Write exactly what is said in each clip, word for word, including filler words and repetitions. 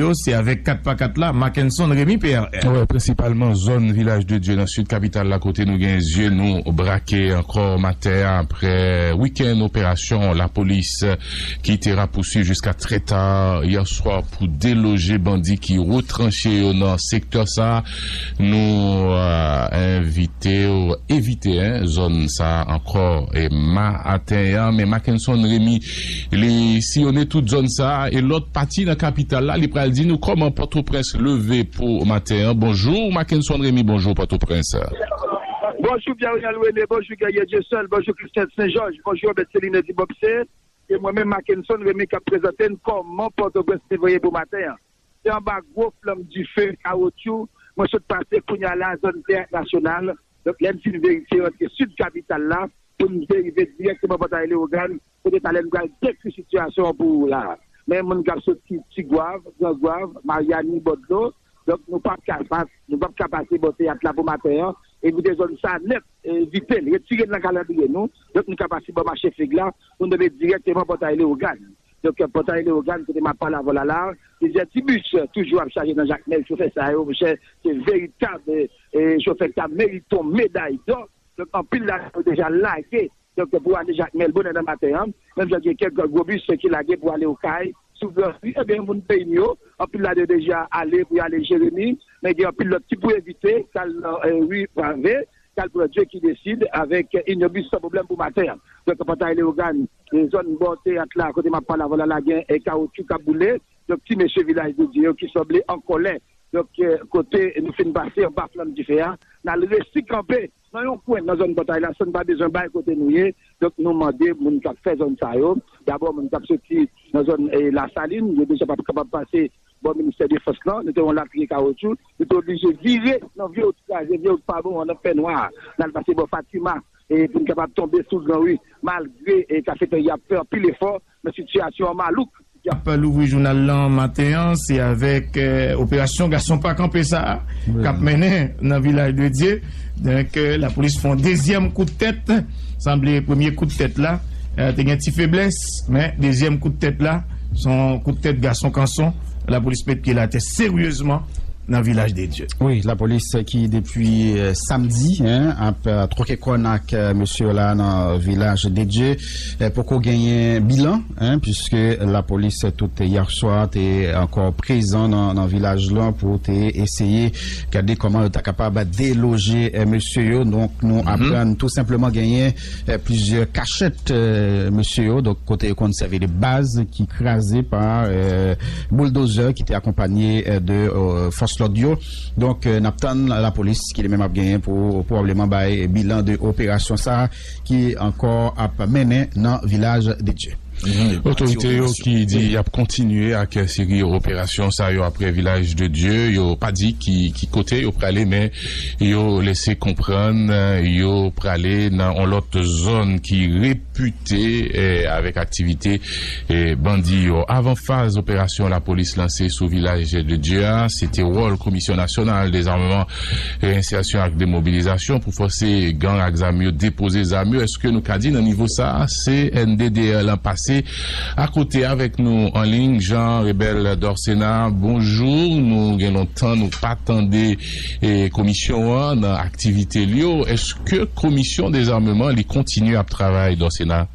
yo, se avèk kat pa kat la, Mackenson Remy, P R N. Wi, prensipalman zòn Vilaj de Dye nan sid kapital la, kote nou gen zye nou brake ankò maten an, aprè wikenn operasyon lapolis ki te rapousuiv jiska trè ta yè swa pou deloje bandi ki retranche yo nan sektè sa a. Nou, euh, envite w evite, en, zòn sa a ankò, e, maten an. Men Mackenson Remy, li siyone tout zòn sa a, e lòt pati nan kapital la, li pral di nou kòman Pòtoprens leve pou maten an. Bonjou, Mackenson Remy, bonjou, Pòtoprens. Bonjou, Pierre René, bonjou, Guerrier Dieuseul, bonjou, Christian Saint-Georges, bonjou, Robert Céline Dibobse. Se mwen menm, Mackenson Remy, k ap prezante n kòman Pòtoprens te voye pou maten an. Se anba gwo flanm dife kawotchou mwen sot pase kounye a la, zòn Teyat Nasyonal. Donk, lè n fin verifye rantre sid kapital la, pou n derive dirèkteman Pòtay Lewogàn, kote talè n pral dekri sitiyasyon an pou ou la. Men moun k ap soti Tigwav, Gran Gwav, Maryani, Bòdlo, donk, nou p ap ka pas-, nou p ap ka pase bò Teyat la pou maten an. Evite zòn sa nèt, evite l, retire l nan kalandriye nou. Donk, nou ka pase bò mache Fig la, pou n rive dirèkteman Pòtay Lewogàn. Donk, Pòtay Lewogàn, kote m ap pale avè w la la, plizyè ti bis toujou ap chaje nan Jakmèl. Chofè sa yo, monchè, se veritab, e, e, chofè k ta merite yon meday dò. Donk, anpil ladan yo deja lage. Donk, pou ale Jakmèl bonè nan maten an, menm jan gen kèk gwo bis ki lage pou ale Okay, sou Gran Ri, ebyen, moun peyi m yo, anpil ladan yo deja ale pou y ale Jeremi, men gen anpil lòt ki pou evite, k al nan, e, ri Prave, k al pran Dye ki deside avèk Inyon Bis san pwoblèm pou maten an. Donk, Pòtay Lewogàn, e, zòn bò Teyat la, kote m ap pale avè w la, la gen, e, kawotchou k ap boule. Donk, ti mesye Vilaj de Dye yo ki sanble an kòlè. Donk, e, kote nou fin pase anba flanm dife a, n al resi kanpe nan yon kwen nan zòn Pòtay la, san n pa bezwen bay kote nou ye. Donk, nou mande moun k ap fè zòn sa yo, dabò, moun k ap soti nan zòn, e, Lasalin, yo deja p ap kapab pase bò Ministè Defans lan, nou te yon latriye kawotchou, nou te oblije vire nan vye wout kraze, vye wout pa bon an, nan fènwa a. N al pase bò Fatima, e pou n kapab tonbe sou Gran Ri, malgre, e, kafeterya ap fè anpil efò, men sitiyasyon an malouk. Y ap louvri jounal lan maten an, se avèk, e, operasyon Gason Pa Kanpe sa a, k ap mennen nan Vilaj de Dye. Donk, e, lapolis fè yon dezyèm kout tèt. Sanble premye kout tèt la, e, te gen ti feblès, men dezyèm kout tèt la, se yon kout tèt gason kanson. Lapolis met pye l atè seryezman nan Vilaj de Dye. Wi, lapolis ki depi, e, samdi, en, ap, e, twoke kòn ak, e, mesye yo la nan Vilaj de Dye, e, poko genyen bilan, en, puiske lapolis tout yè swa te ankò prezan nan, nan vilaj lan pou te eseye gade kòman yo ta kapab deloje, e, mesye yo. Donk, nou aprann tou senpleman genyen, e, plizyè kachèt, e, mesye yo. Donk, kote yo konn sèvi de baz ki kraze pa, e, bouldozè ki te akonpanye, e, de, e, fòs lòd yo. Donk, e, n ap tann lapolis ki li menm ap genyen pou pwobableman bay bilan de operasyon sa a ki ankò ap mennen nan Vilaj de Dye. Otorite yo ki di y ap kontinye ak seri operasyon sa yo aprè Vilaj de Dye, yo pa di ki, ki kote yo prale, men yo lese konprann, e, yo prale nan yon lòt zòn ki repite, e, avèk aktivite, e, bandi yo. Avan faz operasyon lapolis lanse sou Vilaj de Dye a, se te wòl Komisyon Nasyonal Dezamman, Reyensèsyon ak Demobilizasyon pou fòse gang ak zam yo depoze zam yo. Èske nou ka di nan nivo sa a, C N D D L lan pase? Akote avèk nou an liy, Jean Rebel Dorcena, bonjou. Nou gen lontan nou pa tande, e, komisyon an nan aktivite li yo. Èske komisyon dezameman li kontinye ap travay, Dorcena?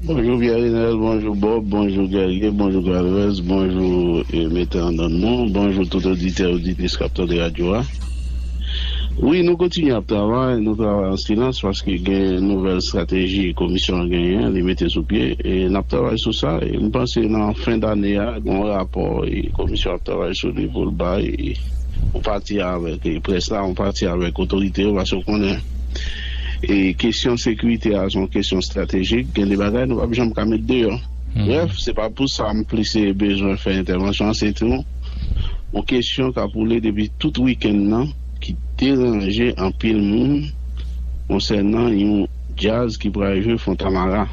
Bonjou, Pierre Renel, bonjou, Bob, bonjou, Guerrier, bonjou, Galvez, bonjou, e, metè an dan nou, bonjou tout oditè, oditris k ap tande radyo a. Wi, nou kontinye ap travay, nou travay an silans paske gen nouvèl estrateji komisyon an genyen, li mete sou pye, e n ap travay sou sa, e m panse nan fen dane a, gen yon rapò, e komisyon ap travay sou li pou l bay, e yon pati avèk, e près la, yon pati avèk otorite yo, paske w konnen, e kesyon sekirite a se yon kesyon estratejik, gen de bagay nou p ap janm ka met deyò. Brèf, se pa pou sa m plis bezwen fè entèvansyon an, se tou yon kesyon k ap woule depi tout wikenn nan, ki deranje anpil moun konsènan yon djaz ki pral jwe Fontamara.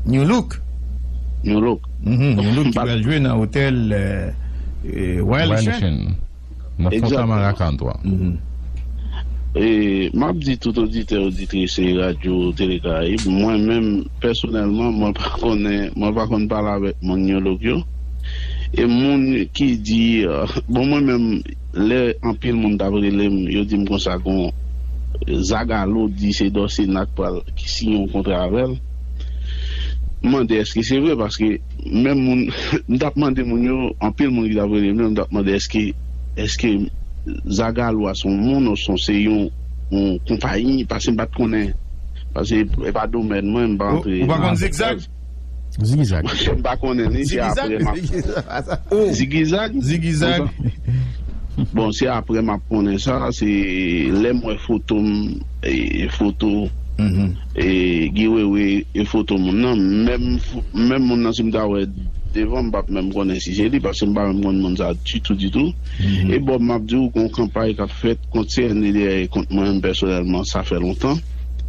New Look. New Look. Mhm, New Look ki pral jwe nan otèl, e, e, Royal Ocean. Nan Fontamara karant twa. E m ap di tout oditè, oditris e radyo Tele Karayib, mwen menm, pèsonèlman, mwen pa konnen, mwen pa konn pale avèk moun New Look yo. E moun ki di, bon, mwen menm, lè anpil moun t ap rele m, yo di m konsa, gon Zagalo di se Dòsena k pral, ki siyen yon kontra avè l. M mande èske se vre, paske menm moun, m t ap mande moun yo, anpil moun ki t ap rele m yo, m t ap mande èske, èske Zagalo a se yon moun, osnon se yon, yon konpayi, paske m pa t konnen, paske e pa domèn mwen, m pa antre nan afè. Ou pa konn Zigzag? Zigizag. M pa konnen li, se apre m ap. Zigizag? Zigizag? Bon, se apre m ap konnen sa, se lè m wè foto m, e, foto, e, Guy Wewe, e foto moun nan, menm, menm moun nan, si m ta wè devan, m p ap menm konnen si se li, paske m pa menm konn moun sa ditou, ditou. E Bob, m ap di w, gon kanpay k ap fèt kont C N D D A e kont mwen menm pèsonèlman, sa fè lontan.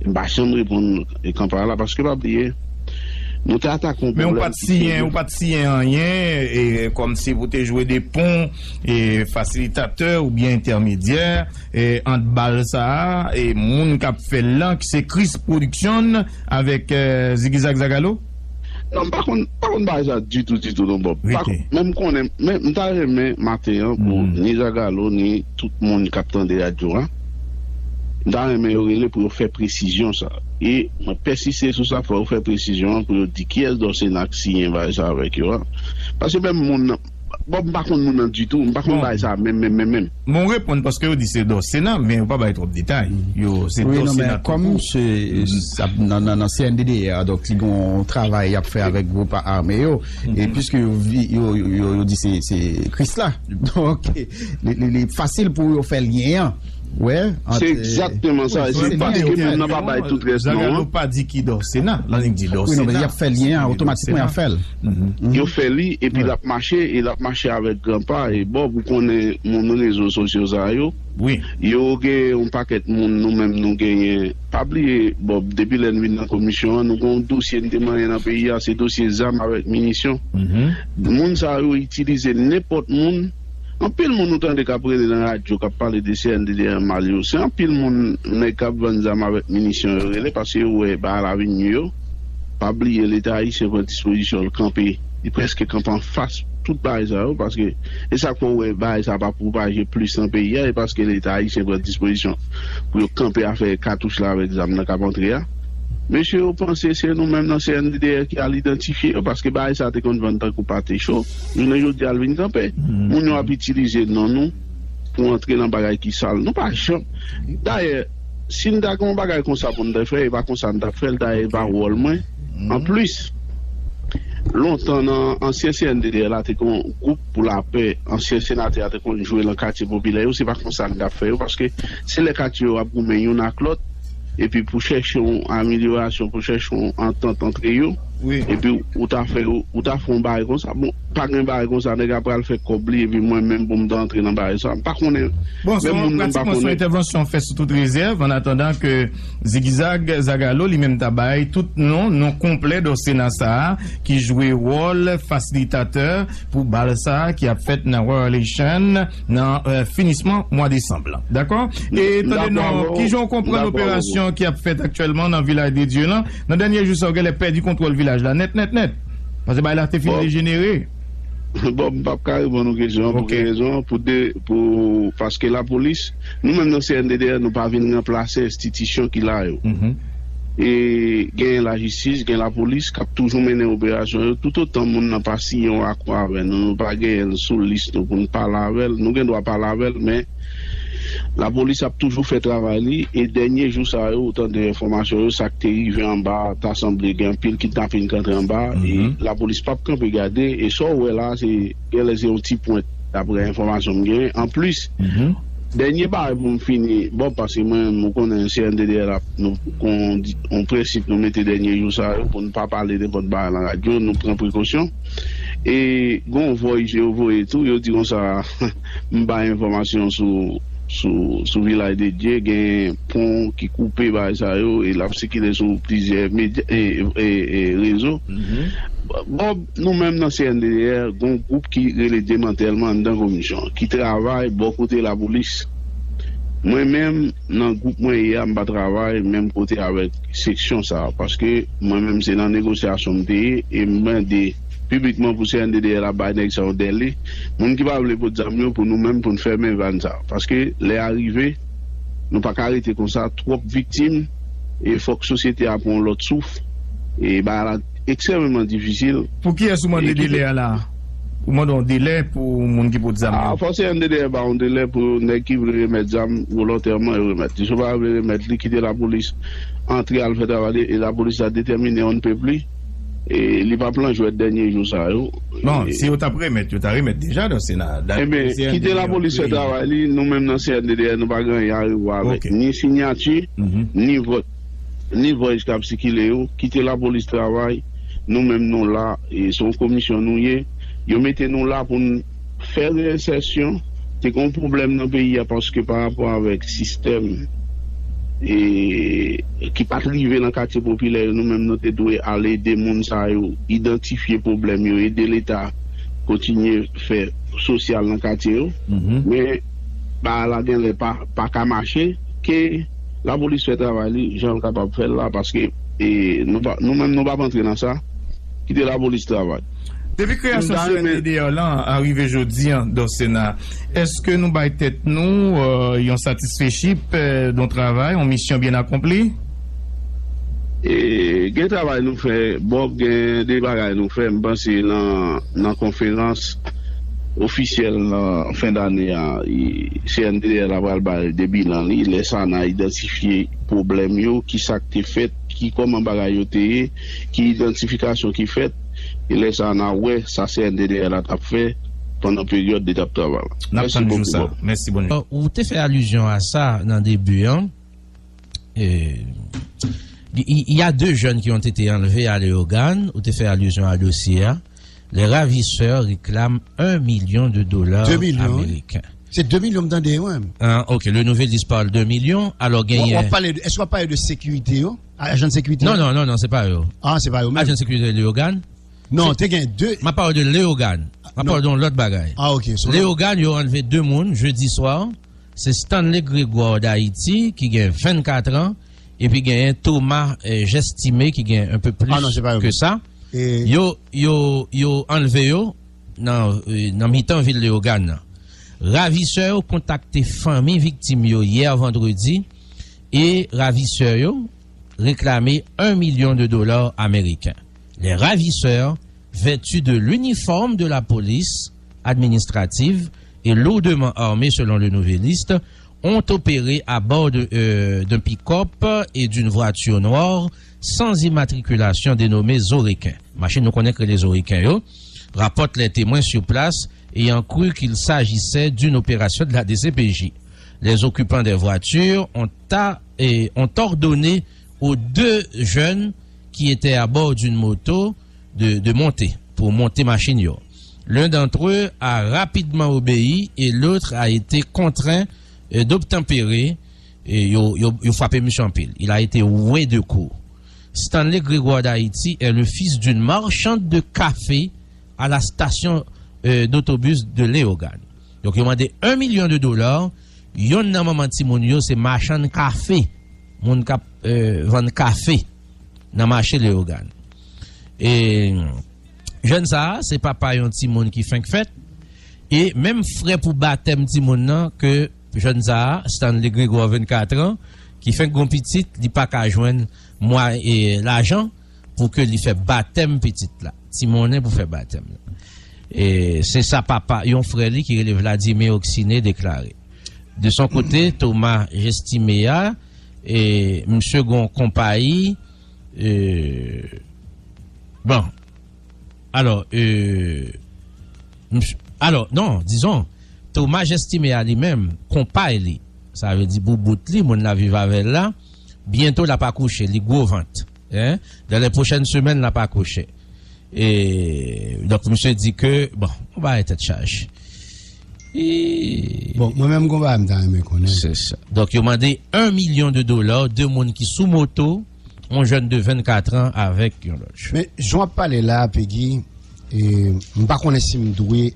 M pa janm reponn e kanpay la, paske pa bliye, nou te atake yon pwoblèm ki serye. Men ou pa t siyen, ou pa t siyen anyen, e, kòmsi pou te jwe de pon, e, fasilitatè oubyen entèmedyè, e, ant bal sa a, e, moun k ap fè l lan, ki se Chris Production avèk, e, Zigizag Zagalo? Non, m pa konn, pa konn bagay sa ditou, ditou, non, Bob. Pa konn, men m konnen, men m ta renmen maten an pou ni Zagalo, ni tout moun k ap tande radyo a, m ta renmen yo rele pou yo fè presizyon sa. E mwen pèsiste sou sa, fò yo fè presizyon an pou yo di kiyès Dòsena k siyen bagay sa avèk yo a. Paske menm moun nan, bon, m pa konn moun nan ditou, m pa konn bagay sa menm, menm, menm, menm. Bon, ou reponn paske yo di se Dòsena, men yo pa bay twòp detay. Yo, se Dòsena tou kou. Wi, non, men kòm se, sa, nan, nan, nan C N D D A, donk, li gon travay y ap fè avèk gwoup ame yo, e piske yo, vi- yo, yo, yo, yo di se, se Chris la. Donk, li, li, li fasil pou yo fè lyen an. Wè, ant, se egzakteman sa, e se paske moun nan pa bay tout rès non an. Zagalo pa di ki Dòsena, l annik di Dòsena. Wi, non, men y ap fè lyen an, otomatikman y ap fè l. Yo fè li, epi l ap mache, e l ap mache avèk gran pa, e Bob, ou konnen moun rezo sosyo sa yo, yo gen yon pakèt moun nou menm nou genyen. Pa bliye, Bob, depi lè n vin nan komisyon an, nou gen yon dosye n te manyen nan peyi a, se dosye zam avèk minisyon. Moun sa yo itilize nenpòt moun. Anpil moun ou tande k ap rele nan radyo, k ap pale de C N D D A mal yo, se anpil moun, nèg k ap vann zam avèk minisyon yo rele, paske yo wè bagay la vin nui yo. Pa bliye, Leta ayisyen pran dispozisyon l kanpe, li prèske kanpe anfas tout bagay sa yo, paske e sa k fè w wè bagay sa pa pwopaje plis nan peyi a, e paske Leta ayisyen pran dispozisyon pou yo kanpe afè katouch la avèk zam nan k ap antre a. Mesye yo panse se nou menm nan C N D D A ki al idantifye yo, paske bagay sa te konn vann tankou pate cho, jounen jodi a l vin kanpe. Moun yo ap itilize non nou pou antre nan bagay ki sal. Nou pa janm. Dayè, si n ta gen yon bagay konsa pou n te fè, e pa konsa n t ap fè l, dayè, e pa wòl mwen. Anplis, lontan nan ansyen C N D D A la, te gen yon gwoup pou lapè, ansyen senatè a te konn jwe nan katye popilè yo, se pa konsa n t ap fè yo, paske se lè katye yo ap goumen youn ak lòt, epi pou chèche yon amelyorasyon, pou chèche yon antant antre yo, epi ou ta fè yo, ou ta fè yon bagay konsa. Bon, pa gen bagay konsa, nèg la pral fè kòb li, epi mwen menm pou m ta antre nan bagay sa, m pa konnen. Bon, se pratikman se yon entèvansyon fè sou tout rezèv, an atandan ke Zigizag Zagalo, li menm, ta bay tout non, non konplè Dòsena sa a, ki jwe wòl fasilitatè pou bal sa a ki ap fèt nan Royal Haitian nan, e, finisman mwa desanm lan. Dakò? E tande non, kijan w konprann operasyon ki ap fèt aktyèlman nan Vilaj de Dye lan? Nan dènye jou sa, w genlè pèdi kontwòl vilaj la nèt, nèt, nèt. Paske bagay la te fin dejenere. Bon, m p ap ka reponn ou kesyon an pou ki rezon? Pou de, pou, paske lapolis, nou menm nan C N D D A, nou pa vin ranplase enstitisyon ki la yo. E gen lajistis, gen lapolis k ap toujou mennen operasyon yo. Toutotan moun nan pa siyen yon akò avè nou, nou pa genyen l sou lis nou pou n pale avè l, nou gen dwa pale avè l, men lapolis ap toujou fè travay li. E dènye jou sa yo, ou tande enfòmasyon yo, sa k te rive anba a, ta sanble gen anpil kidnaping k antre anba a, e lapolis p ap kanpe gade. E sa w wè la, se genlè se yon ti pwent, daprè enfòmasyon m genyen. Anplis, dènye bagay pou m fini, bon, paske mwen menm, ou konnen, C N D D A la, nou gon yon prensip nou mete dènye jou sa yo pou n pa pale nenpòt bagay nan radyo, nou pran prekosyon. E gon voice yo voye tou, yo di konsa, m bay enfòmasyon sou, sou, sou Vilaj de Dye, gen pon ki koupe bagay sa yo, e l ap sikile sou plizyè medya, e, e, e rezo. Bon, nou menm nan C N D D A, gon gwoup ki rele Demantèlman anndan komisyon, ki travay bò kote lapolis. Mwen menm, nan gwoup mwen ye a, m pa travay menm kote avèk seksyon sa a, paske mwen menm se nan negosyasyon m te ye, e m mande piblikman pou C N D D L ap bay nèg sa yo dèle. Moun ki pa vle pot zam yo, pou nou menm, pou n fèmen vann sa. Paske lè a rive, nou pa ka rete konsa, twòp viktim, e fòk sosyete a pran yon lòt souf. E bagay la ekstrèmeman difisil. Pou kiyès ou mande delè a la? Ou mande yon delè pou moun ki pot zam yo? Fò C N D D L ba yon delè pou nèg ki vle remèt zam volontèman yo remèt. Si yo pa vle remèt li, kite lapolis antre al fè travay li, e lapolis la detèmine on ne peut plus. E li p ap lan jwèt dènye jou sa yo. Non, si yo t ap remèt, yo ta remèt deja nan Sena. Ebyen, kite lapolis fè travay li, nou menm nan C N D D L, nou pa gen anyen a rewè avèk ni siyati, ni vòt, ni voice k ap sikile yo. Kite lapolis travay, nou menm nou la, e se yon komisyon nou ye. Yo mete nou la pou n fè reyensèsyon. Te gen yon pwoblèm nan peyi a paske pa rapò avèk sistèm e ki pa t rive nan katye popilè yo, nou menm nou te dwe al ede moun sa yo idantifye pwoblèm yo, ede Leta kontinye fè sosyal nan katye yo. Men bagay la genlè pa, pa ka mache, ke lapolis fè travay li jan l kapab fè l la, paske e, nou pa, nou menm nou p ap antre nan sa. Kite lapolis travay. Depi kreyasyon C N D D L lan a rive jodi an, Dòsena, èske nou bay tèt nou euh, yon satisfechip euh, don travay, yon misyon byen akonpli? E, gen travay nou fè, Bòb, gen de bagay nou fè. M panse nan, nan konferans ofisyèl nan fen dane a, e, C N D D L la pral bay de bilan li. Lè sa, n a idantifye pwoblèm yo, ki sa k te fèt, ki kòman bagay yo te ye, ki idantifikasyon ki fèt, e lè sa a, n a wè sa C N D D L la t ap fè pandan peryòd li t ap travay la. N ap tann jou sa. Mèsi, bòn jounen. Ou te fè alizyon a sa nan debi an. Euh, il y a deux jeunes qui ont été enlevés à Léogâne, ou te fè alizyon a dosye a. Les ravisseurs réclament un million de dollars américains. Se de milyon m tande, wi. Ah, ok, le Nouvelliste parle de milyon. Alò, genyen. W ap pale de, èske w ap pale de sekirite yo? Ajan de sekirite yo? Non, non, non, non, se pa yo. Ah, se pa yo menm. Ajan de sekirite Léogâne. Non, te gen de. M ap pale de Léogâne. M ap pale de yon lòt bagay. Ah, ok. Léogâne, yo anlve de moun jedi swa. Se Stanley Grégoire d'Haïti ki gen vennkat an, epi genyen Thomas eh, Jestime ki gen un peu plus ke sa. Yo, yo, yo anlve yo nan, eh, nan mitan vil Leyogàn nan. Ravisè yo kontakte fanmi viktim yo yè vandredi e ravisè yo reklame un million de dollars américains. Les ravisseurs, vêtus de l'uniforme de la police administrative et lourdement armés selon le Nouvelliste, ont opéré à bord de, euh, d'un pick-up et d'une voiture noire sans immatriculation dénommée Zorekin. Machin nou konnen k rele Zorekin yo, rapportent les témoins sur place ayant cru qu'il s'agissait d'une opération de la D C P J. Les occupants des voitures ont, a, et ont ordonné aux deux jeunes qui étaient à bord d'une moto de, de monter, pour monter machin yo. L'un d'entre eux a rapidement obéi et l'autre a été contraint euh, d'obtempérer. Et yo, yo, yo frape misye anpil. Il a été roué de coups. Stanley Grégoire d'Haïti est le fils d'une marchande de café à la station euh, d'autobus de Léogâne. Donk, yo mande un milyon de dola. Yonn nan manman timoun yo se machann kafe. Moun k ap euh, vann kafe nan mache Leyogàn. E jèn sa a, se papa yon timoun ki fenk fèt. E menm frè pou batèm timoun nan ke jèn sa a, Stanley Grégoire, vennkat an, ki fenk gon pitit, li pa ka jwenn mwa e lajan pou ke li fè batèm pitit la. Ti monnen pou fè batèm la. E se sa papa, yon frè li ki rele Vladimir Oksiné deklare. De son kote, Thomas Jestimé a, e misye gon konpayi, e, bon, alò, e, misye, alò, non, dizon, Thomas Jestimé a li menm, konpay li, sa vle di boubout li, moun l ap viv avè l la, byento l ap akouche, li gwo vant. Hein? Dans les prochaines semaines, l ap akouche. E, donk, misye di ke, bon, yon bagay tèt chaje. E, bon, mwen menm, gon bagay m ta renmen konnen. Se sa. Donk, yo mande un milyon de dola, de moun ki sou moto, yon jèn de vennkat an avèk yon lòt jèn. Men, jan w ap pale la, Peggy, e, m pa konnen si m dwe,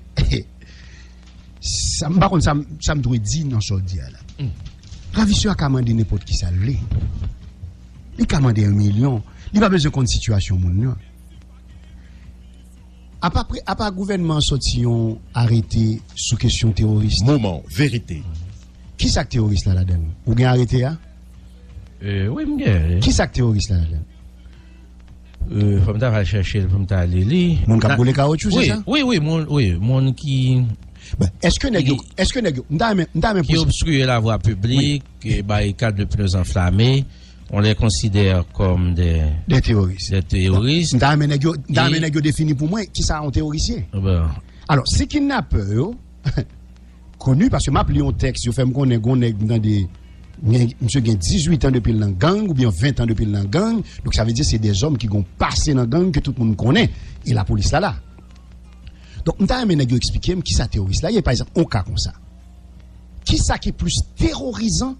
sa, m pa konn sa, m- sa m dwe di nan sa w di a la. Ravisè a ka mande nenpòt ki sa l vle. Li ka mande yon milyon. Li pa bezwen konn sitiyasyon moun nan. Apa, pre- apa gouvènman an sòti yon arete sou kesyon teworis? Moman, verite. Ki sa k teworis la ladan l? Ou gen arete a? Euh, wi, m gen. Ki sa k teworis la ladan l? Euh, fò m ta va chèche l pou m ta li li. Moun k ap boule kawotchou, se sa? Wi, wi, moun, wi, moun ki. Bon, èske nèg yo, èske nèg yo, m ta renmen, m ta renmen ki obstruye la voie publique, et barricade de pneus enflammés, on les considère comme des, des terroristes. Des terroristes. M ta renmen nèg yo, m ta renmen nèg yo defini pou mwen ki sa yon teworis ye. Bon. Alò, si kidnapè yo koni, paske m ap li yon tèks, yo fè m konnen gon nèg m tande, gen- misye gen dizuit an depi l nan gang, oubyen ven an depi l nan gang. Donk, sa vle di se de zòm ki gon pase nan gang ke tout moun konnen. E lapolis la la. Donk, m ta renmen nèg yo eksplike m ki sa teworis la ye, pa egzanp, yon ka konsa. Ki sa ki plis teworizan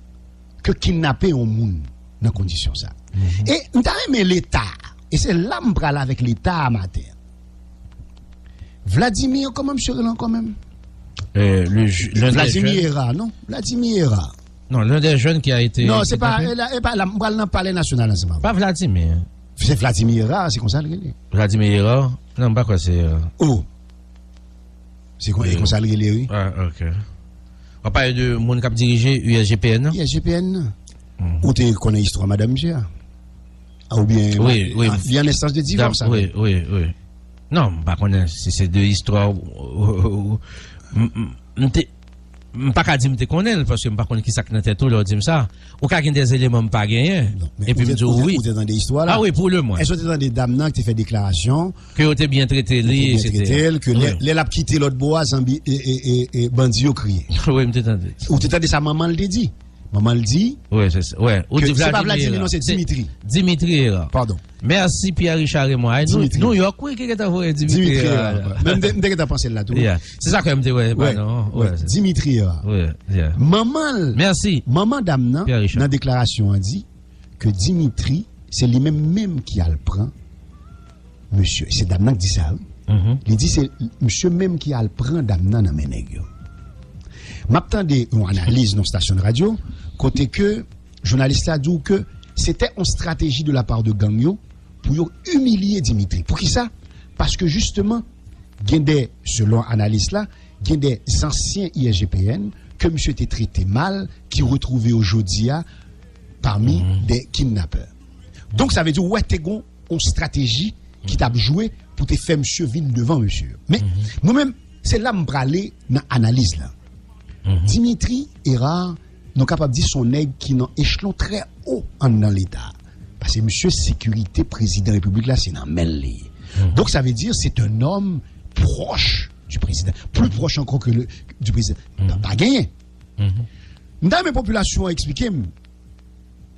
ke kidnape yon moun nan kondisyon sa? E m ta renmen Leta, e se la m pral avèk Leta a maten. Vladimir, kòman misye rele ankò menm? Euh, le, ju- l'un des Vladimir jeunes- Hérard, non? Vladimir Hérard. Non, l'un des jeunes qui a été. Non, se pa, kidnappé. E la, e pa la, m pral nan Palè Nasyonal ansanm avè. Pa Vladimir. Se Vladimir Hérard, se konsa l rele. Vladimir Hérard? Non, m pa kwè se Hérard. Oh. Se kon- e konsa l rele, wi. Ah, ok. W ap pale de moun k ap dirije U S G P N nan? U S G P N nan. Ou te konnen istwa madanm misye a? A, oubyen Wi, wi. Li an enstans de divòs. Wi, wi, wi. Non, m pa konnen si se de istwa. M te m pa ka di m te konnen l, paske m pa konn ki sa k nan tèt ou lè w di m sa. Ou ka gen de eleman m pa genyen. Epi m di w wi. Ou te tande istwa la? Ah wi, pou le mwen. Èske w te tande dam nan ki te fè deklarasyon? Ke yo te byen trete li, etsetera. Ke lè l ap kite lòt bò a, bandi yo kriye. Wi, m te tande. Ou te tande sa manman l te di? Manman l di. Wi, se sa. Wi, ou di Vladimir. Se pa Vladimir, non, se Dimitri. Dimitri Hérard. Padon. Mèsi Pierre Richard Raymond. Ay, New York, wi, ki gentan voye Dimitri Hérard. Men m te gentan panse l la tou. Se sa ke m te wè. Dimitri Hérard. Manman l, manman dam nan, nan deklarasyon an di ke Dimitri, se li menm menm ki al pran mesye. Se dam nan ki di sa, wi. Li di se misye menm ki al pran dam nan nan men nèg yo. M ap tande yon analiz nan stasyon radyo, kote ke jounalis la di w ke se te yon strateji de la part de gang yo pou yo imilye Dimitri. Poukisa? Paske jisteman, gen de, selon analiz la, gen de zansyen U S G P N ke misye te trete mal, ki retwouve yo jodi a pami de kidnapè. Donk, sa vle di, ou wè, te gon yon strateji ki t ap jwe pou te fè misye vin devan mesye yo. Men, mwen menm, se la m prale nan analiz la. Dimitri Hérard, nou kapab di se yon nèg ki nan echelon trè o anndan Leta. Paske misye, sekirite prezidan repiblik la, se nan men l li ye. Donk, sa vle di, se yon nonm pwòch du président, pli pwòch ankò ke le, du président. Pa, pa genyen. M ta renmen popilasyon an eksplike m.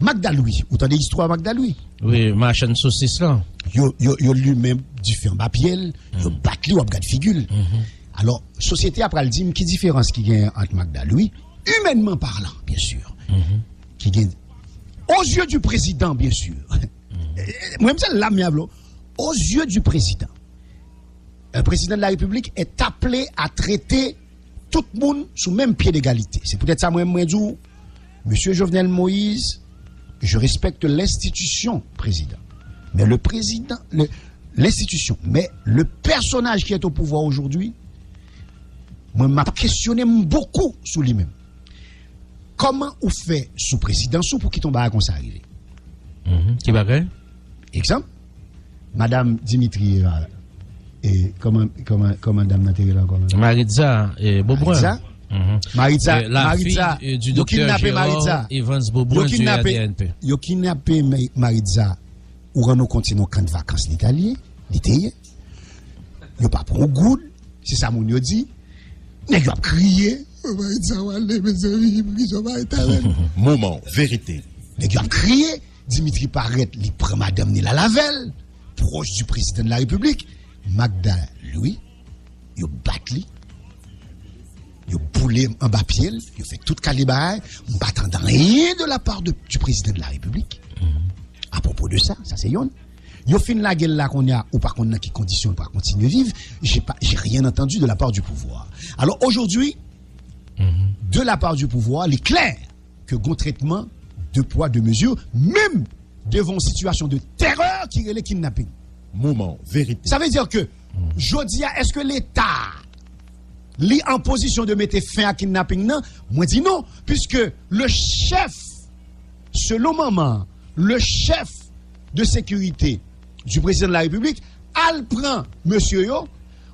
Magda Louis, ou tande istwa Magda Louis? Wi, machann sosis lan. Yo, yo, yo limen dife anba pye l, yo bat li, w ap gad figi l. Alò, sosyete a pral di m ki diferans ki genyen ant Magda Louis, imènman palan, byen si, ki gen, aux yeux du président, byen si. Mwen, m se la m ap di w, aux yeux du président, un président de la République est appelé à traiter tout moun sou menm pye degalite. Se poutèt sa mwen, mwen di w, Mesye Jovenel Moïse, je respecte l'institution président. Mais le président, le, l'institution, mais le personnage qui est au pouvoir aujourd'hui, mwen, m ap kesyone m bokou sou li menm. Kòman ou fè sou prezidans ou pou kite yon bagay konsa rive? Ki bagay? Egzanp, Madanm Dimitri, e, kòman, kòman, kòman dam nan te rele ankò menm? Maritza, e, Beaubrun. Maritza? Maritza, E, la Maritza, fille, e, du yo docteur kidnape Gérard Maritza. Evans Beaubrun Yo du kidnape, R D N P. Yo kidnape Ma- Maritza. Ou rann ou kont se nan kan de vakans li t al ye, li te ye. Yo pa pran yon goud, se sa moun yo di. Nèg yo ap kriye. Maritza wale, mezanmi, pou ki sa w pa rete avè l? Moman verite. Nèg yo ap kriye. Dimitri parèt, li pran madanm ni l al avè l, proche du président de la République. Magda Louis, yo bat li, yo boule anba pye l, yo fè tout kalite bagay. M pa tande anyen de la part de, du président de la République à propos de ça. Sa se yonn. Yo fin lage l la kounye a, ou pa konn nan ki kondisyon l pral kontinye viv. J'ai pas, j'ai rien entendu de la part du pouvoir. Alors aujourd'hui, de la part du pouvoir, li klè ke gon trètman de pwa de mezi, menm devan yon sitiyasyon de terè ki rele kidnaping. Moman verite. Sa vle di ke Jodi a, èske Leta li an pozisyon de mete fen a kidnaping nan? Mwen di non, puisque le chef, selon manman, le chef de sécurité du président de la République al pran mesye yo.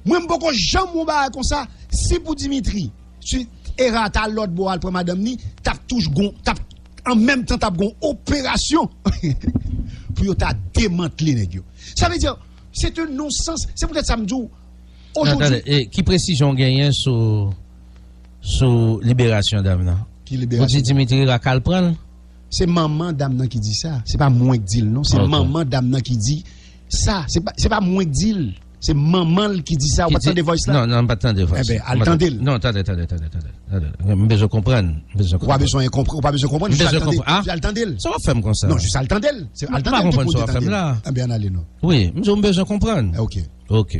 Mwen m poko janm wè yon bagay konsa. Si pou Dimitri, si Era ta al lòt bò al pran madanm ni, t ap touj gon, t ap an menm tan t ap gon operasyon pou yo ta demantle nèg yo. Sa vle di, se te non sans. Se poutèt sa m di w, ojodi. Ki presizyon w genyen sou sou liberasyon dam nan? Ki liberasyon? Ou di Dimitri Era k al pran l? Se manman dam nan ki di sa. Se pa mwen k di l non. Se manman dam nan ki di sa. Se pa, se pa mwen k di l. Se manman l ki di sa. Ou pa t tande voice la? Non, non, m pa t tande voice. Enben, al tande l. Non, tande, tande, tande, tande. Tande. M bezwen konprann. M bezwen konprann. Ou pa bezwen konprann. Ou pa bezwen konprann. M bezwen konprann. Jis al tande l. Sa w ap fè m konsa? Non, jis al tande l. Se al tande l depi w te tande l. Enben, al ale non. Wi, m di w m bezwen konprann. Ok. Ok.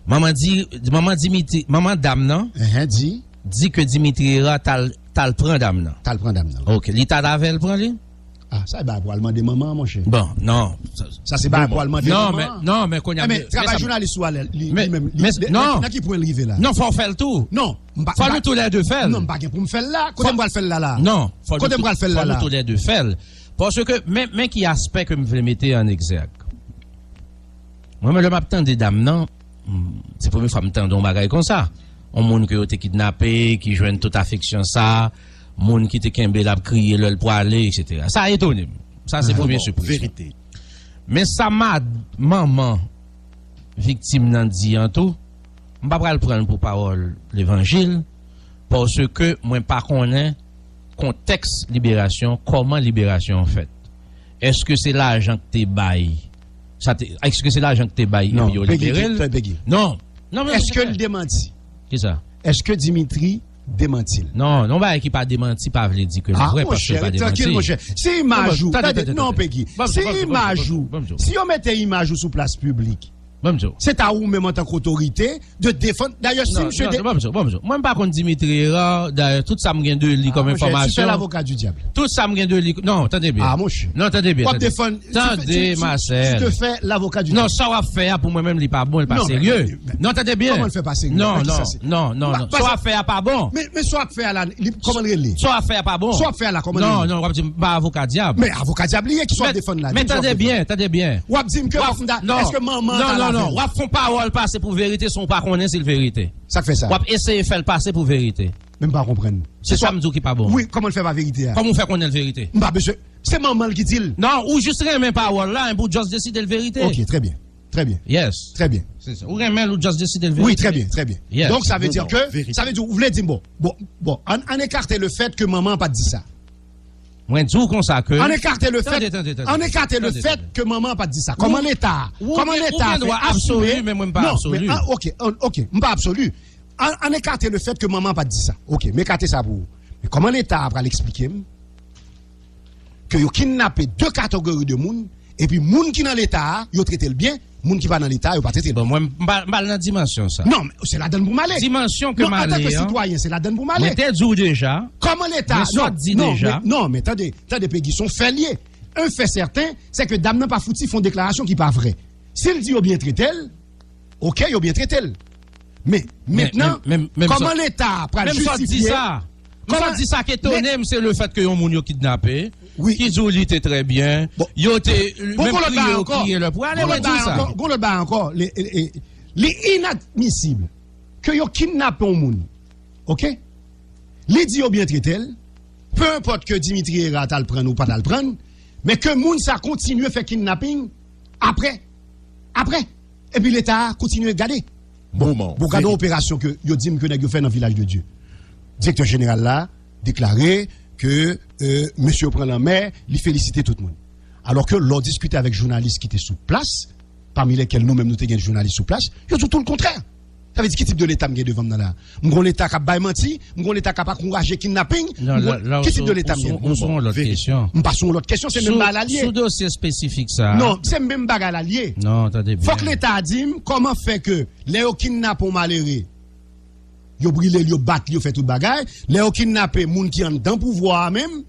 Manman di, manman Dimitri, manman dam nan. Enhen, di. Di ke Dimitri Era t al, t al pran dam nan. T al pran dam nan. Ok. Li t al avè l pran li? Ah, sa e bagay pou al mande manman an, monchè. Bon, non. Sa se bagay pou al mande manman an. Non, men, non, men kounye a. Men travay jounalis ou a li menm, li, nan ki pwen l rive la? Non, fò w fè l tou. Non, m pa. Fò nou toulède fè l. Non, m pa gen pou m fè l la. Kote m pral fè l la la? Non, fò nou toulède fè l. Paske, men, men ki aspè ke m vle mete an egzèk. Mwen menm, lè m ap tande dam nan, se premye fwa m tande yon bagay konsa. Yon moun ke yo te kidnape, ki jwenn tout afeksyon sa, moun ki te kenbe l ap kriye lè l pwale, etsetera. Sa etone m. Sa se premye sipriz. Men sa manman viktim nan di an tou, m pa pral pran l pou pawòl levanjil, paske mwen pa konnen kontèks liberasyon, kòman liberasyon an fèt. Èske se lajan k te bay? Sa te, èske se lajan k te bay epi yo libere l? Non. Non, men èske l demanti? Kisa? Èske Dimitri demanti l? Non, non, bagay ki pa demanti pa vle di ke l vre, paske l pa demanti. Trankil, monchè. Si imaj ou, tande, non, Peggy, si imaj ou, si yo mete imaj ou sou plas piblik, se ta ou menm antanke otorite de defann. Dayè, si misye de... Bon, bon, mwen m pa konn Dimitri Era, dayè, tout sa m gen de li kòm enfòmasyon. Tout sa m gen de li, non, tande byen. Non, tande byen. W ap defann, tande, Marcel. Tu te fais l'avocat du diable. Non, sa w ap fè a pou mwen menm li pa bon, li pa serye. Non, tande byen. Kòman l fè pa serye? Non, non, non, non. Sa w ap fè a pa bon. Men, men sa w ap fè a la, kòman l rele? Sa w ap fè a pa bon. Sa w ap fè a la, kòman l rele? Non, non, w ap di m pa avoka dyab. Men avoka dyab li ye, kisa w ap defann la? Men tande byen, tande byen. W ap di m ke, èske manman an t al avè l? W ap fè yon pawòl pase pou verite san w pa konnen si l verite. Sa k fè sa? W ap eseye fè l pase pou verite. Men m pa konprann. Se sa m di w ki pa bon. Wi, kòman l fè pa verite a? Kòman w fè konnen l verite? M pa bezwen. Se manman l ki di l. Non, ou jis renmen pawòl la, enben ou just deside l verite. Ok, trè byen. Trè byen. Yes. Trè byen. Se sa. Ou renmen l, ou just deside l verite. Wi, trè byen, trè byen. Yes. Donk, sa vle di ke, sa vle di, ou vle di m, bon, bon, bon, ann, ann ekate le fèt ke manman an pa t di sa. Mwen di w konsa ke. Ann ekate le fèt, ann ekate le fèt ke manman an pa t di sa. Kòman Leta, kòman Leta fè asime? Non, men, ok, ok, m pa absoli. Ann, ann ekate le fèt ke manman an pa t di sa. Ok, m ekate sa pou ou. Men kòman Leta a pral eksplike m ke yo kidnape de kategori de moun, epi moun ki nan Leta a, yo trete l byen, moun ki pa nan Leta a, yo pa trete l byen? Bon, mwen, m pa, m pa al nan dimansyon sa. Non, men se ladan l pou m ale. Dimansyon ke m ale an. Non, antanke sitwayen, se ladan l pou m ale. Mwen te di w deja. Kòman Leta a? Non, non, men, non, men tande, tande, Peggy, se yon fè l ye. Un fait certain, c'est que dam nan pa fouti fè yon deklarasyon ki pa vrè. Si l di yo byen trete l, ok, yo byen trete l. Men, mentnan, kòman Leta a pral jistifye? Kòman di sa k etone m, se le fèt ke yon moun yo kidnape, ki di w li te trè byen, yo te menm kriye, yo kriye lè pou ale, mwen di w sa. Gon lòt bagay ankò, li inadmisib ke yo kidnape yon moun, ok? Li di yo byen trete l, pe enpòt ke Dimitri Hérard t al pran l ou pa t al pran l, men ke moun sa kontinye fè kidnaping apre, apre, epi Leta a kontinye gade. Bon, bon, gade yon operasyon ke yo di m ke nèg yo fè nan Vilaj de Dye. Direktè jeneral la deklare ke, euh, mesye yo pran lanmè, li felisite tout moun. Alò ke lè w diskite avèk jounalis ki te sou plas, pami lèkèl nou menm nou te gen jounalis sou plas, yo di w tou lekontrè. Sa vle di ki tip de Leta m gen devan m nan la? M gon Leta k ap bay manti, m gon Leta k ap ankouraje kidnaping, m gon, ki tip de Leta m gen? Ou sou yon lòt kesyon. M pa sou yon lòt kesyon, se menm bagay la l ye. Sou dosye espesifik sa a. Non, se menm bagay la l ye. Non, tande byen. Fòk Leta a di m kòman fè ke lè yo kidnape yon malere, yo brile l, yo bat li, yo fè tout bagay. Lè yo kidnape moun ki anndan pouvwa a menm,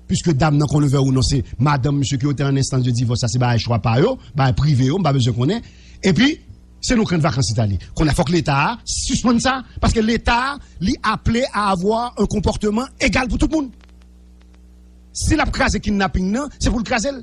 piske dam nan, qu'on le veuille ou non, se madanm misye ke yo te an enstans de divòs, sa se bagay chwa pa yo, bagay prive yo, m pa bezwen konnen. Epi, Se nan kan vakans Itali. Kounye a fòk Leta a sispann sa, paske Leta a, li aple a avwa yon konpòteman egal pou tout moun. Si l ap kraze kidnaping nan, se pou l kraze l.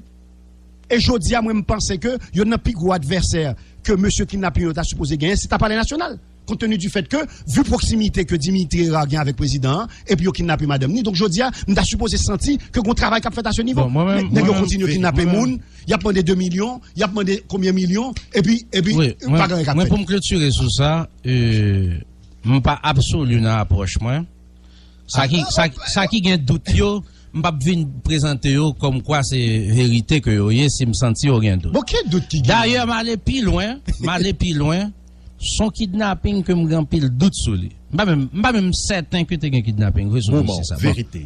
E jodi a, mwen, m panse ke youn nan pi gwo advèsè ke mesye kidnaping yo ta sipoze genyen, se ta Palè Nasyonal. Kont teni di fèt ke, vi pwoksimite ke Dimitri Hérard gen avèk prezidan an, epi yo kidnape madanm ni. Donk, jodi a, m ta sipoze santi ke gon travay k ap fèt a se nivo. Bon, mwen menm, nèg yo kontinye kidnape moun, y ap mande de milyon, y ap mande konbyen milyon, epi, epi, pa gen anyen k ap fèt. Mwen, pou m klotire sou sa, e, m pa absoli nan apwòch mwen. Sa ki, sa, sa ki gen dout yo, m p ap vin prezante yo kòmkwa se verite ke yo ye si m santi yo gen dout. Bon, ki dout ki gen? Dayè, m ale pi lwen, m ale pi lwen. Se yon kidnaping ke m gen anpil dout sou li. M pa menm, m pa menm sèten ke te gen kidnaping vre sou dosye sa. Bon, verite.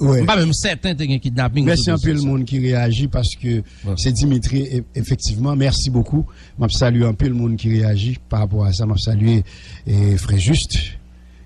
M pa menm sèten te gen kidnaping sou dosye sa. Mèsi anpil moun ki reyaji paske se Dimitri, e-, efektivman. Mèsi bokou. M ap salye anpil moun ki reyaji pa rapò a sa. M ap salye, e, frè Juste.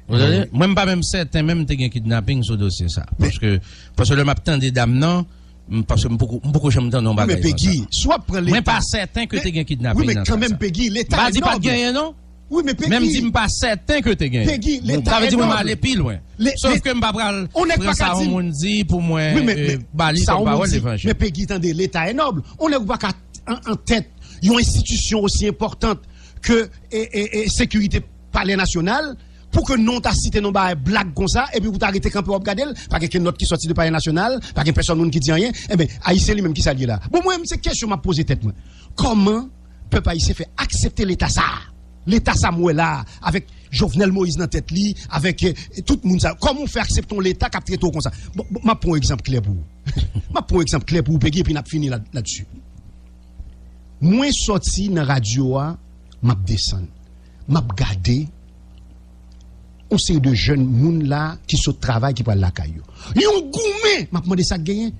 Ou tande? Mwen, m pa menm sèten menm te gen kidnaping sou dosye sa. Paske, paske lè m ap tande dam nan, m, paske m poko, m poko janm tande yon bagay konsa. Wi, men Peggy, si w ap pran Leta. Mwen pa sèten ke te gen kidnaping nan sa. Wi, men kanmenm, Peggy, Leta e nòb. M pa di pa t genyen, non. Wi, men Peggy. Men m di m pa sèten ke te genyen. Peggy, Leta e nòb. Sa vle di mwen m ale pi lwen. Sof ke m pa pral pran sa yon moun di pou mwen, e, ba li kòm pawòl levanjil. Men Peggy, tande, Leta e nòb. On nèg ou pa ka an, an tèt yon enstitisyon osi enpòtan ke, e, e, e, sekirite Palè Nasyonal, pou ke non w ta site non bagay blag konsa, epi pou w ta rete kanpe w ap gade l, pa gen kenn nòt ki sòti de Palè Nasyonal, pa gen pèsòn moun ki di anyen, enben, Ayisyen li menm ki sa l ye la? Bon, mwen menm, se kesyon m ap poze tèt mwen. Kòman pèp ayisyen fè aksepte Leta sa a? Leta sa m wè la a, avèk Jovenel Moïse nan tèt li, avèk, e, tout moun sa yo. Kòman w fè aksepte yon Leta k ap trete w konsa? Bon, bon, m ap pran yon egzanp klè pou ou. M ap pran yon egzanp klè pou ou, Peggy, epi n ap fini la, ladsi. Mwen sòti nan radyo a, m ap desann. M ap gade yon seri de jèn moun la ki sot travay, ki pral lakay yo. Yon goumen, m ap mande sa k genyen.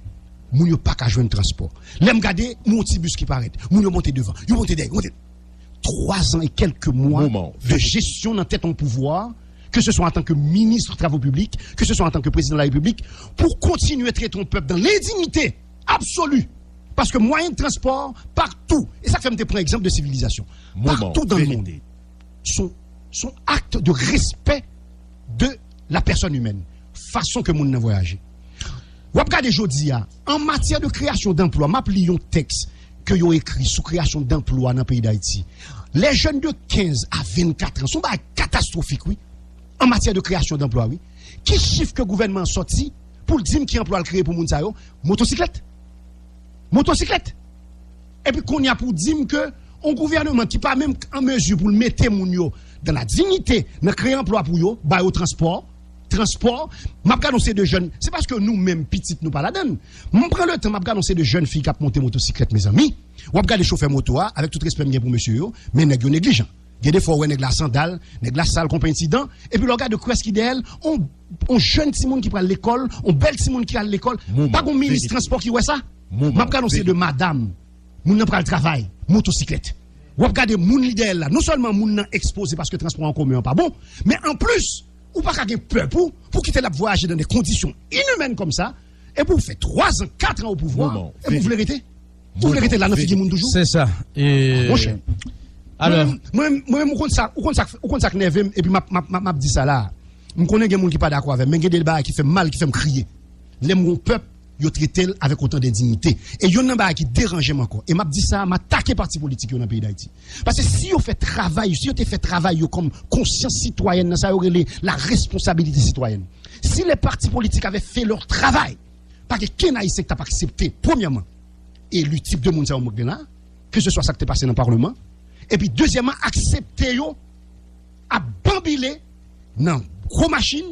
Moun yo pa ka jwenn transpò. Lè m gade, m wè yon ti bis ki parèt. Moun yo monte devan, yo monte dèyè, yo monte. Twa zan e kèlke mwa de jesyon nan tèt yon pouvwa, ke se swa antanke minis travo piblik, ke se swa antanke prezidan de la repiblik, pou kontinye trete yon pèp dan lendinyite absoli. Paske mwayen de transpò patou, e sa k fè m te pran egzanp de sivilizasyon, patou dan lemonn, se yon, se yon akt de respè de la pèsòn imèn, fason ke moun nan vwayaje. W ap gade jodi a, an matyè de kreyasyon danplwa, m ap li yon tèks ke yo ekri sou kreyasyon danplwa nan peyi Dayiti. Les jeunes de quinze à vingt-quatre ans, se yon bagay katastwofik, wi, an matyè de kreyasyon danplwa, wi. Ki chif ke gouvènman an sòti pou l di m ki anplwa l kreye pou moun sa yo? Motosiklèt. Motosiklèt. Epi kounye a pou w di m ke yon gouvèneman ki pa menm an mezi pou l mete moun yo dans la dignité, nan kreye anplwa pou yo, ba yo transpò, transpò, m ap gade yon seri de jèn, se paske nou menm pitit nou pa ladann. M pran letan, m ap gade yon seri de jèn fi k ap monte motosiklèt, mezanmi. W ap gade chofè moto a, avèk tout respè m gen pou mesye yo, men nèg yo neglijan. Gen de fwa w wè nèg la sandal, nèg la sal kon penti dan, epi lè w gade kwès ki dèyè l, on, on jèn timoun ki pral lekòl, on bèl timoun ki al lekòl, pa gon minis transpò ki wè sa? M ap gade yon seri de madanm, moun nan pral travay, motosiklèt. W ap gade moun li dèyè l la, non sèlman moun nan ekspoze paske transpò an komen an pa bon, men anplis, ou pa ka gen pèp ou, pou kite l ap vwayaje nan de kondisyon inimèn kòmsa, epi w fè twa zan, kat an o pouvwa, epi w vle rete? Ou vle rete la nan figi moun toujou? Se sa. E, monchè. Alò, mwen, mwen, mwen, ou konn sa, ou konn sa, ou konn sa k nève m, epi m ap, m ap, m ap, m ap di sa la. M konnen gen moun ki pa dakò avè m, men gen de bagay ki fè m mal, ki fè m kriye. Lè m wè yon pèp, yo trete l avèk otan de dinyite. E youn nan bagay ki deranje m ankò, e m ap di sa, m atake pati politik yo nan peyi Dayiti. Paske si yo fè travay, si yo te fè travay yo kòm konsyans sitwayèn nan, sa yo rele la responsabilité citoyenne. Si les partis politiques avaient fait leur travail, pa gen kenn Ayisyen ki t ap aksepte, premyèman, eli tip de moun sa yo mwen gen la, ke se swa sa k te pase nan palman, epi dezyèmman, aksepte yo ap banbile nan gwo machin,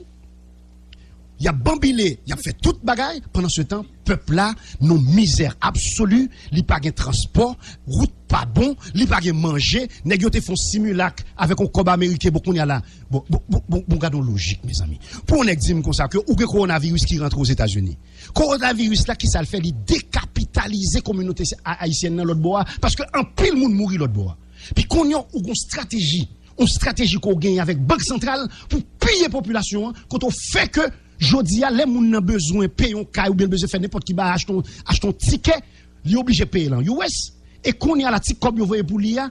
y ap banbile, y ap fè tout bagay, pandan se tan, pèp la nan mizè absoli, li pa gen transpò, wout pa bon, li pa gen manje, nèg yo te fè yon similak avèk yon kòb ameriken, bon, kounye a la, bon, bon, bon, bon, bon, gade yon lojik, mezanmi. Pou yon nèg di m konsa ke ou gen kowonaviris ki rantre Ozetazini. Kowonaviris la, ki sa l fè? Li dekapitalize kominote a-, ayisyèn nan lòt bò a, paske anpil moun mouri lòt bò a. Pi kounye a, ou gon estrateji, yon estrateji ke w genyen avèk Bank Santral pou piye popilasyon an, kote w fè ke jodi a, lè moun nan bezwen peye yon kay oubyen l bezwen fè nenpòt ki bagay, achte yon, achte yon tikè, li oblije peye l an U S. E kounye a la, ti kòb yo voye pou li a,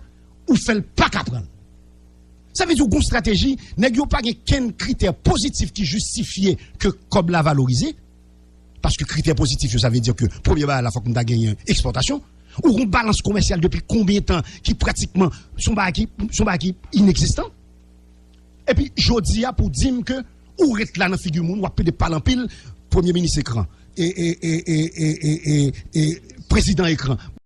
ou fè l pa ka pran l. Sa vle di w gon estrateji, nèg yo pa gen kenn kritè pozitif ki jistifye ke kòb la valorize. Paske kritè pozitif yo, sa vle di ke premye bagay la, fòk m ta genyen ekspòtasyon. Ou gon balans komèsyal depi konbyen tan ki pratikman se yon bagay ki, se yon bagay ki inegzistan. Epi jodi a, pou di m ke ou ret la nan figi moun, w ap pede pale anpil, premye minis ekran, e, e, e, e, e, e, e, e prezidan ekran.